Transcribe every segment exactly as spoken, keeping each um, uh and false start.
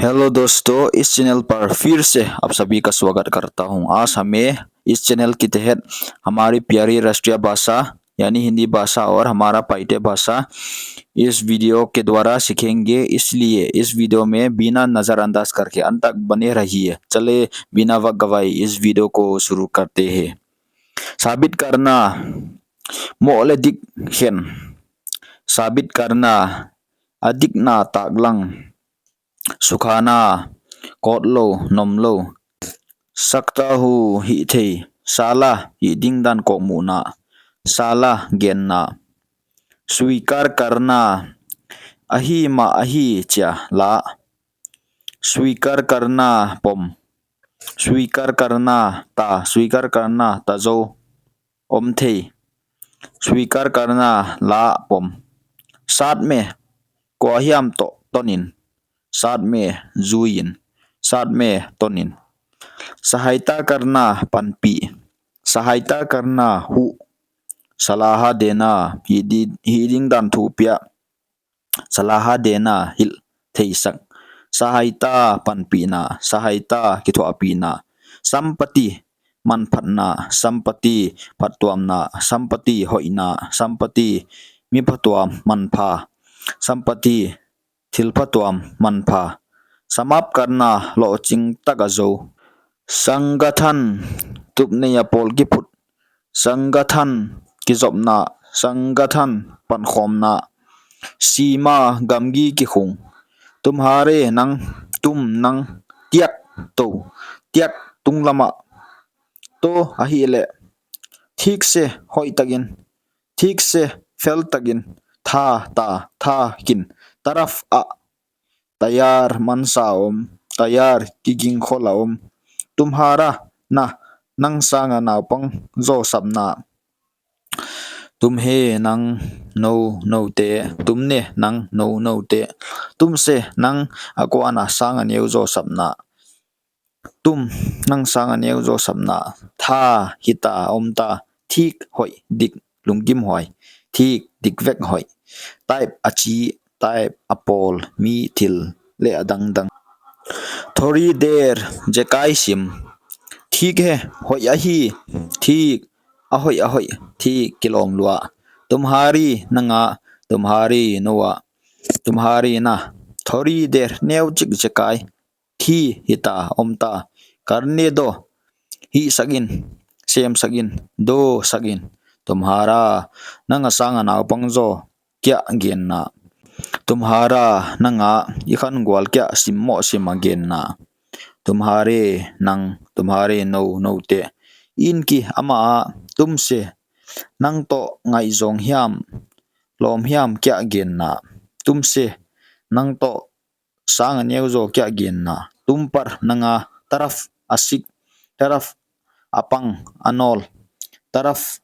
हेलो दोस्तों, इस चैनल पर फिर से आप सभी का स्वागत करता हूं। आज हमें इस चैनल के तहत हमारी प्यारी राष्ट्रीय भाषा यानी हिंदी भाषा और हमारा पाइटे भाषा इस वीडियो के द्वारा सीखेंगे, इसलिए इस वीडियो में बिना नज़रअंदाज करके अंत तक बने रहिए। चले, बिना वक्त गवाए इस वीडियो को शुरू करते हैं। साबित करना, मोले दिक हेन। साबित करना, a dikna taklang. Sukhana, kawtlou, nomlou. Sakta hu, hihthei. Sala, hih dingdan kawkmuhna. Sala, genna. Swikar karna, ahi mah ahi chia la. Swikar karna, pom. Swikar karna, ta. Swikar karna, ta zou. Om thei. Swikar karna, la, pom. Sath mein, kua hiam toh tonin. Sath mein, zuiin. Sath mein, tonin. Sahayta karna, panpih. Sahayta karna, huh. Salaha dena, hih di-, hih dingdan thupiak. Salaha dena, hilh theisak. Sahayta, panpihna. Sahayta, kithuahpihna. Sampatti, manphatna. Sampatti, phattuamna. Sampatti, hoihna. Sampatti, mi phatuam, manpha. Sampatti, thil phatuam, manpha. Samap karna, lohching taka zou. Sangathan, tupnei a pawl kiphut. Sangathan, kizopna. Sangathan, pankhawmna. Sima, gamgi kikhung. Tumhare, nang. Tum, nang. Tiak, tou. Tiak, tunglam ah. To, ahihleh. Thik se, hoihtakin. Thik se, feltakin. Tha, ta, tha, kin. Taraf, ah. Tayar, mansa om. Tayar, kiging khol a om. Tumhara, na. Nang sanga naupang zaw sapna. Tumhe, nang. Nou, noute. Tumne, nang. Nou, noute. Tumse, nang. A kuan a sanga neu zaw sapna. Tum, nang sanga neu zaw sapna. Tha, hita, omta. Thik, hoih, dik, lungkimhuai. Thik, dik vek, hoih. Type, a chi. Type, a pawl, mi, thil, leh a dangdang. Thori der, zekai sim. Thik he, hoih ahi. Thik, a hoih, a hoih. Thik, kilawm lua. Tumhari, nanga. Tumhari, noua. Tumhari, na. Thori der, neuchik zekai. Thi, hita, omta. Karne do, hihsakin. Semsakin. Dosakin. Tumhara, nanga sanga naupang zaw kia genna. Tumhara, nanga, i khangual kia simmoh sima genna. Tumhare, nang. Tumhare, nou, noute. Inki, ama a. Tumse, nang toh ngaihzawng hiam, lawm hiam kia genna. Tumse, nang toh sanga neu zaw kia genna. Tum par, nanga. Taraf, a sik. Taraf, a pang, a nawl. Taraf,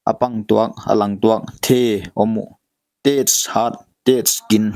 a pang tuak, a lang tuak. The, om uh. Tej, hat. Tej, kin.